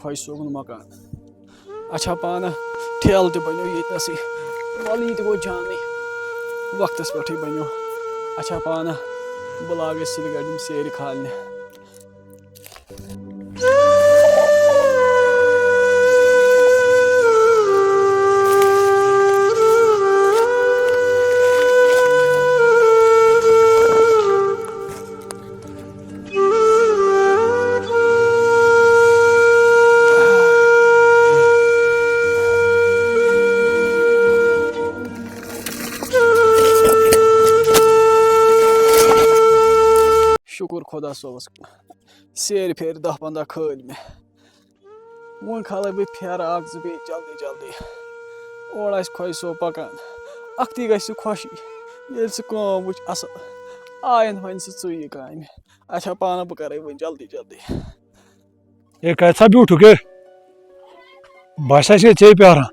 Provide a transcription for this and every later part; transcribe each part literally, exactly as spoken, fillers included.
خۄش صٲبُن مکان۔ اچھا پانہ، ٹھیلہٕ تہِ بنیو ییٚتنَسٕے۔ وَلہٕ، یہِ تہِ گوٚو جانٕے۔ وقتَس پٮ۪ٹھٕے بنیو۔ اچھا پانہ، بہٕ لاگَے سُلہِ گَرِ یِم سیرِ کھالنہِ۔ شُکُر خۄدا صٲبَس کُن۔ سیرِ پھیرِ دَہ پنٛداہ کھٲلۍ مےٚ۔ وۄنۍ کھالَے بہٕ پھیرٕ اَکھ زٕ بیٚیہِ جلدی جلدی۔ اورٕ آسہِ خۄش صٲب پَکان۔ اَکھتُے گژھِ سُہ خۄشٕے۔ ییٚلہِ سُہ کٲم وٕچھِ اَصٕل، آیَن وۄنۍ سُہ ژٕے یہِ کامہِ۔ اچھا پانہٕ بہٕ کَرَے وۄنۍ جلدی جلدی۔ ہے، کَتہِ سا بیوٗٹھُکھ، ہے؟ بہٕ ہسا چھُسے ژےٚ پیاران۔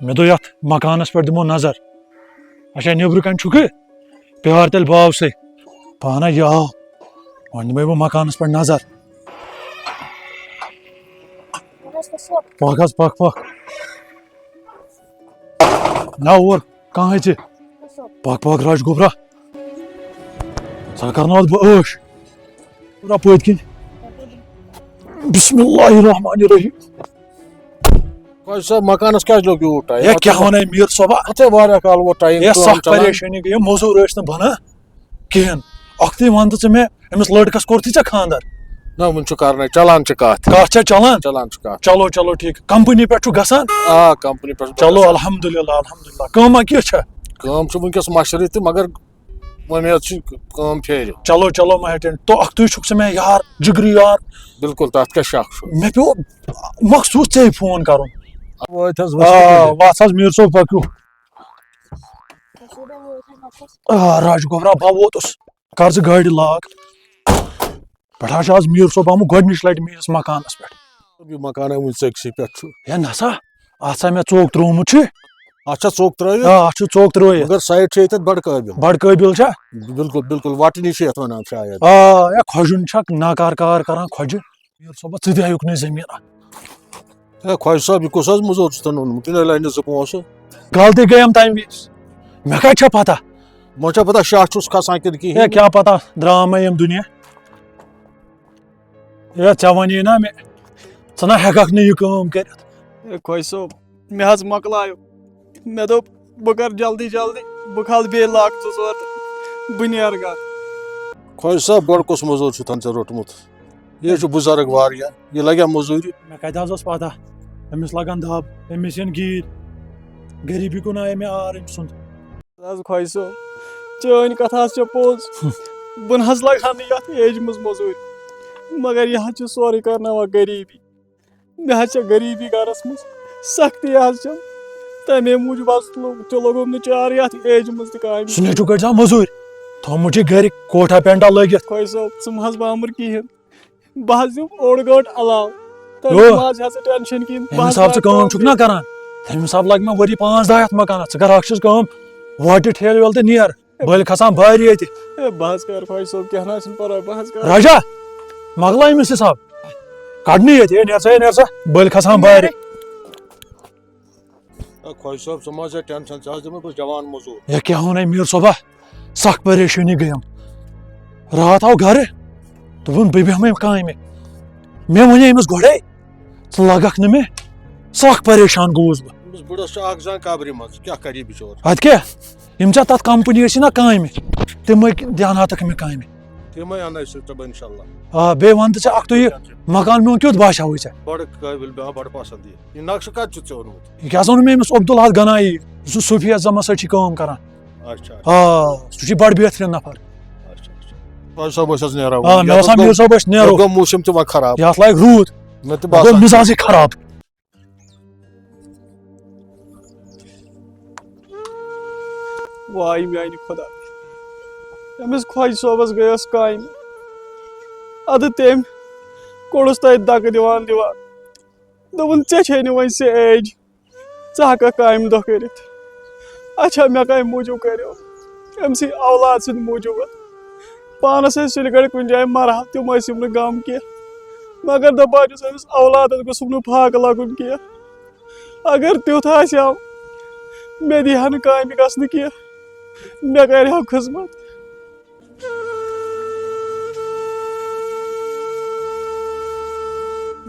مےٚ دوٚپ، یَتھ مکانَس پٮ۪ٹھ دِمو نظر۔ اچھا، نیٚبرٕ کَنہِ چھُکھٕ؟ پیار تیٚلہِ باوسٕے۔ پانہ یہِ آو۔ وۄنۍ دِمَے بہٕ مکانَس پٮ۪ٹھ نظر۔ پَکھ حظ، پَکھ، پَکھ۔ نہ اور، کانٛہہ ژےٚ۔ پَکھ، پَکھ، راج گوبرا۔ ژٕ ہا کرناوَتھ بہٕ عٲش۔ گوبرا پٔتۍ کِنۍ۔ بسم اللہ الرحمن الرحیم۔ خۄش صٲب، مکانس کیٛازِ لوٚگ یوٗت ٹایم؟ ہے، کیٛاہ وَنَے میٖر صٲبا؟ اَتھ ہے واریاہ کال ووت ٹایم، ہے، کٲم سخ چلان۔ پریشٲنی گٔے، مٔزوٗر ٲسۍ نہٕ بَنان کِہیٖنۍ۔ اَکھتُے وَن تہٕ ژٕ مےٚ، أمِس لٔڑکَس کوٚرتھٕے ژےٚ خانٛدر؟ نہ، وٕنہِ چھُ کرنے، چلان چھِ کَتھ۔ کَتھ چھےٚ چلان؟ چلان چھِ کَتھ۔ چلو، چلو، ٹھیٖک۔ کمپنی پٮ۪ٹھ چھُ گژھان؟ آ، کمپنی پٮ۪ٹھ چھُ چلو، گژھان۔ الحمدللہ، الحمدللہ۔ کٲمہ کِژھ چھےٚ؟ کٲم چھِ وٕنکیٚس مَشرٕے تہٕ مگر وۄمید چھِ کٲم پھیرِ۔ چلو، چلو، مہ ہیٚٹِن۔ تو اَکھتُے چھُکھ ژٕ مےٚ یار، جِگری یار۔ بِلکُل، تَتھ کیٛاہ شک چھُ؟ مےٚ پیوٚو مخصوٗص ژےٚ فون کَرُن۔ وٲتۍ حظ، آ، وٕچھ۔ وَس حظ میٖر صٲب، پٔکِو۔ آ، راج گوبرا، بہٕ ووتُس۔ کر ژٕ گاڑِ لاک۔ پٮ۪ٹھ حظ چھُ آز میٖر صٲب آمُت گۄڈٕنِچ لَٹہِ میٛٲنِس مکانَس پٮ۪ٹھ۔ یہِ مکان ہے وٕنہِ ژٔکسٕے پٮ۪ٹھ چھُ۔ ہے نہ سا، اَتھ سا مےٚ ژوٚک ترٛوومُت چھُ۔ اَتھ چھا ژوٚک ترٛٲوِتھ؟ آ، اَتھ چھُ ژوٚک ترٛٲوِتھ۔ مگر سایِڈ چھِ ییٚتٮ۪تھ بَڑٕ قٲبِل۔ بَڑٕ قٲبِل چھا؟ بِلکُل، بِلکُل، وَٹنی چھِ یَتھ وَنان شاید۔ آ، ہے کھۄجُن چھَکھ ناکار کار کران کھۄجہِ۔ میٖر صٲبہ، ژٕ دِ ہا یُکنُے زٔمیٖن اَکھ۔ ہے خۄجہِ صٲب، یہِ کُس حظ مٔزوٗر چھُتھ اوٚنمُت؟ یہِ نَے لَنہِ زٕ پونٛسہٕ۔ غلطی گٔیَم تَمہِ وِزِ۔ مےٚ کَتہِ چھےٚ پَتہ؟ وۄنۍ چھا پَتہ شاہ چھُس کھسان کِنہٕ کِہیٖنۍ؟ ہے، کیٛاہ پَتہ، درٛاو مےٚ ییٚمہِ دُنیا۔ ہے، ژےٚ وَنے نا مےٚ، ژٕ نہ ہٮ۪کَکھ نہٕ یہِ کٲم کٔرِتھ۔ ہے، خۄجہِ صٲب، مےٚ حظ مۄکلایو۔ مےٚ دوٚپ، بہٕ کَرٕ جلدی جلدی، بہٕ کھالہٕ بیٚیہِ لاکھ زٕ ژور تہٕ بہٕ نیرٕ گَرٕ۔ خۄجہِ صٲب، گۄڈٕ کُس مٔزوٗر چھُتھ ژےٚ روٚٹمُت؟ یہِ چھُ بُزرٕگ واریاہ، یہِ لَگیٛاہ مٔزوٗرِ؟ مےٚ کَتہِ حظ اوس پَتہ؟ أمِس لَگَن دَب، أمِس یِن گیٖرۍ۔ غریٖبی کُن آیے مےٚ آر أمۍ سُنٛد۔ حظ خۄجہِ صٲب، چٲنۍ کَتھ حظ چھےٚ پوٚز۔ بہٕ نہ حظ لَگہٕ ہا نہٕ یَتھ ایجہِ منٛز مٔزوٗرۍ، مگر یہِ حظ چھُ سورُے کَرناوان غریٖبی۔ مےٚ حظ چھےٚ غریٖبی گَرَس منٛز، سَختی حظ چھَم۔ تَمے موٗجوٗب حظ لوٚگ، ژےٚ لوگُم نہٕ چارٕ یَتھ ایجہِ منٛز تہِ کامہِ۔ سُہ نیٚچوٗ کٔرۍ زِ ہا مٔزوٗرۍ، تھوٚمُت چھُے گَرِ کوٹھا پٮ۪نٛٹا لٲگِتھ۔ خۄجہِ صٲب، ژٕ مہٕ حظ بامبر کِہیٖنۍ۔ بہٕ حظ دِمہٕ اوٚڑ گٲنٛٹہٕ علاوٕ۔ تۄہہِ یو۔ مہٕ حظ ہیٚژٕ ٹٮ۪نشَن کِہیٖنۍ۔ ییٚمہِ حساب ژٕ کٲم چھُکھ نا کران، تَمہِ حساب لَگہِ مےٚ ؤری پانٛژھ دَہ یَتھ مکانَس۔ ژٕ کر اَکھ چیٖز کٲم، وَٹہِ ٹھیلہٕ ویلہٕ تہٕ نیر۔ بٔلۍ کھسان بارِ ییٚتہِ۔ ہے، بہٕ حظ کَرٕ خۄجہِ صٲب، کینٛہہ نہ حظ چھُنہٕ پَرواے، بہٕ حظ کَرٕ۔ راجا، مۄکلٲو أمِس حساب۔ کَڑنٕے ییٚتہِ، ہے، نیر سا، ہے، نیر سا، بٔلۍ کھسان بارِ۔ ہے، خۄجہِ صٲب، ژٕ مہ حظ ہے ٹٮ۪نشَن، ژٕ حظ دِمَے بہٕ جوان مٔزوٗر۔ ہے، کیٛاہ وَنَے میٖر صٲبا، سَخ پریشٲنی گٔیَم۔ راتھ آو گَرٕ، دوٚپُن، بہٕ بیٚہمَے کامہِ۔ مےٚ وَنے أمِس گۄڈَے، ژٕ لَگَکھ نہٕ مےٚ، سَخ پریشان گوٚوُس بہٕ۔ أمِس بٕڑَس چھُ اَکھ زَنگ قبرِ منٛز، کیٛاہ کَرِ یہِ بِچور؟ اَدٕ کیٛاہ؟ یِم ژےٚ تَتھ کمپنی ٲسی نا کامہِ، تِمے دیاناتکھ مےٚ کامہِ۔ تِمے اَنَے سُہ تہٕ بہٕ اِنشاءاللہ۔ آ، بیٚیہِ وَن تہٕ ژےٚ اَکھ تُے یہِ مکان میون کیُتھ باسیوُے ژےٚ؟ بَڑٕ قٲبِل، مےٚ آو بَڑٕ پَسنٛد یہِ۔ یہِ نقشہٕ کَتہِ چھُتھ ژےٚ اوٚنمُت؟ یہِ کیٛاہ سا ووٚن مےٚ أمِس عبدالحق گنایی، سُہ صوٗفی اعظمَس سۭتۍ چھِ کٲم کران۔ اچھا۔ آ، سُہ چھُ بَڑٕ بہتریٖن نفر۔ اچھا، اچھا۔ خۄجہِ صٲب ٲسۍ حظ نیران آ، وۄنۍ۔ مےٚ یَتھ باسان اوس میٖر صٲب ٲسۍ نیرو۔ یَتھ گوٚو موسِم تہِ وۄنۍ خراب۔ یَتھ لَگہِ روٗد۔ مےٚ تہِ مےٚ گوٚو باسان۔ مِزازٕے خراب۔ واے میانہِ خۄدا، أمِس خۄجہِ صٲبَس گٔیَس کامہِ۔ اَدٕ تٔمۍ کوٚڑُس تَتہِ دَکہٕ دِوان دِوان۔ دوٚپُن، "ژےٚ چھے نہٕ وۄنۍ سُہ ایج، ژٕ ہٮ۪کَکھ کامہِ دۄہ کٔرِتھ۔ اچھا، مےٚ کَمہِ موٗجوٗب کَریو؟ أمۍ سٕے اولاد سٕنٛدِ موٗجوٗب۔ پانَس ٲسۍ سُلہِ گَرِ کُنہِ جایہِ مَرہا، تِم ٲسۍ یِم نہٕ غم کینٛہہ۔" مگر دپان چھُس أمِس اولادس گوٚژھُم نہٕ فاقہٕ لگُن کینٛہہ۔ اگر تیُتھ آسہِ ہا، مےٚ دی ہا نہٕ کامہِ گژھنہٕ کینٛہہ، مےٚ کرِ ہا خدمت۔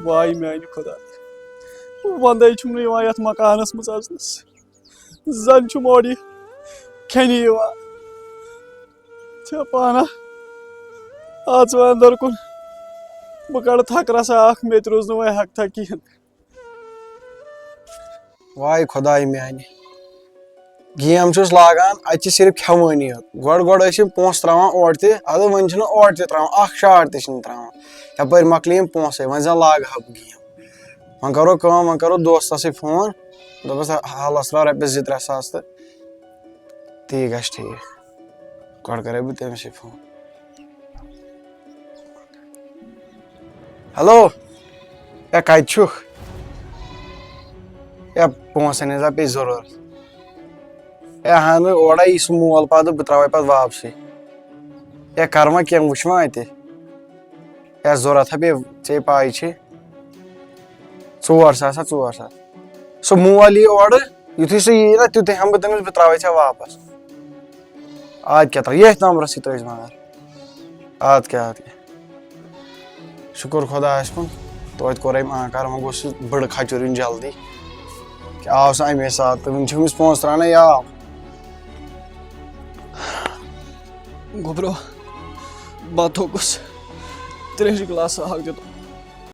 واے میانہِ خدا، وندے چھُم نہٕ یِوان یتھ مکانس منٛز اژنس۔ زن چھُم اورٕ یہِ کھٮ۪نہِ یِوان۔ ژےٚ پانہ اژ وۄنۍ اندر کُن، بہٕ کڑٕ تھکھ رسا اکھ، مےٚ تہِ روٗز نہٕ وۄنۍ ہکتھا کِہیٖنۍ۔ واے خۄداے میانہِ، گیم چھُس لاگان، اتہِ چھِ صرف کھٮ۪وٲنی یوت۔ گۄڈٕ گۄڈٕ ٲسۍ یِم پونٛسہٕ ترٛاوان اورٕ تہِ، اَدٕ وۄنۍ چھِنہٕ اورٕ تہِ ترٛاوان، اکھ شاٹ تہِ چھِنہٕ ترٛاوان۔ یپٲرۍ مۄکلے یِم پونٛسے، وۄنۍ زن لاگہٕ ہا بہٕ گیم۔ وۄنۍ کرو کٲم، وۄنۍ کرو دوستسٕے فون، دوٚپُس، "حالس ترٛاو رۄپیس زٕ ترٛےٚ ساس تہٕ تی گژھِ ٹھیٖک۔" گۄڈٕ کرے بہٕ تٔمِسٕے فون۔ ہیلو، ہے کتہِ چھُکھ؟ ہے پونٛسن ہٕنٛز ہا پیٚیہِ ضروٗرت۔ ہے اہن اورے یہِ سُہ مول پتہٕ بہٕ ترٛاوے پتہٕ واپسٕے۔ ہے کر وۄنۍ کینٛہہ، وٕچھ وۄنۍ اتہِ۔ ہے ضروٗرت ہا پیٚیہِ، ژےٚ پاے چھے۔ ژور ساس ہا، ژور ساس۔ سُہ مول یی اورٕ، یُتھُے سُہ یی نا، تیُتھُے ہٮ۪مہٕ بہٕ تٔمِس، بہٕ ترٛاوے ژےٚ واپس۔ اد کیٛاہ ترٛاو، ییٚتھۍ نمبرس سۭتۍ ترٲوزِ مگر۔ اد کیٛاہ، اد کیٛاہ۔ شُکُر خۄدایَس کُن، توتہِ کوٚر أمۍ آنکار، وۄنۍ گوٚژھ سُہ بٕڑٕ کھچُر یُن جلدی۔ کیٛاہ آو سُہ اَمے ساتہٕ؟ وٕنہِ چھِ أمِس پونٛسہٕ ترٛاونَے یاو۔ گوٚبرو، بَتہٕ ہوٚکُس، ترٛیشہِ گِلاسہٕ اَکھ دیُت۔